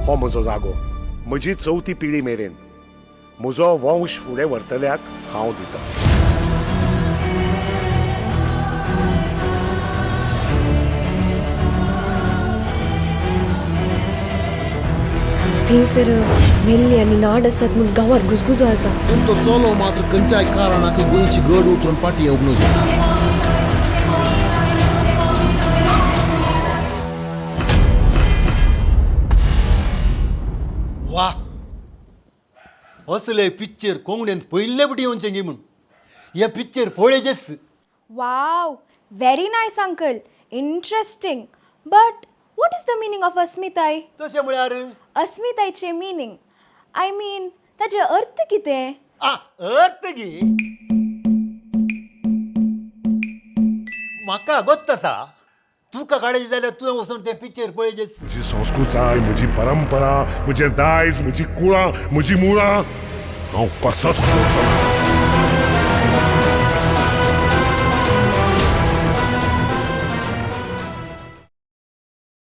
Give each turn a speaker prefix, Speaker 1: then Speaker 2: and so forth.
Speaker 1: हो म्हजो जागो म्हजी चवथी पिळी मेरेन म्हजो वंश फुडें व्हरतल्याक हांव दितां.
Speaker 2: थंयसर मेल्ली आनी नाड आसात म्हूण गांवार घुसघुसो आसा.
Speaker 3: पूण तो चलो मात्र खंयच्याय कारणाक गोंयची गड उतरून फाटी येवंक नजो.
Speaker 4: वा, असले पिक्चर कोंकणीन पयले फावटी येवचें गी म्हूण हें picture पळयचेच.
Speaker 5: Wow, very nice uncle. Interesting. But what is the meaning of अस्मिताय?
Speaker 4: तशें म्हळ्यार?
Speaker 5: अस्मितायचे मिनींग, I mean ताजे अर्थ कितें?
Speaker 4: आ, अर्थ गी म्हाका गोत्त आसा, तुका काडयचें जाल्यार तुवें वचून तें पिक्चर पळयचेच.
Speaker 1: म्हजी संस्कृताय, म्हजी परंपरा, म्हजें दायज, म्हजी कुळां, म्हजी मुळां हांव कसोच सोडचो ना.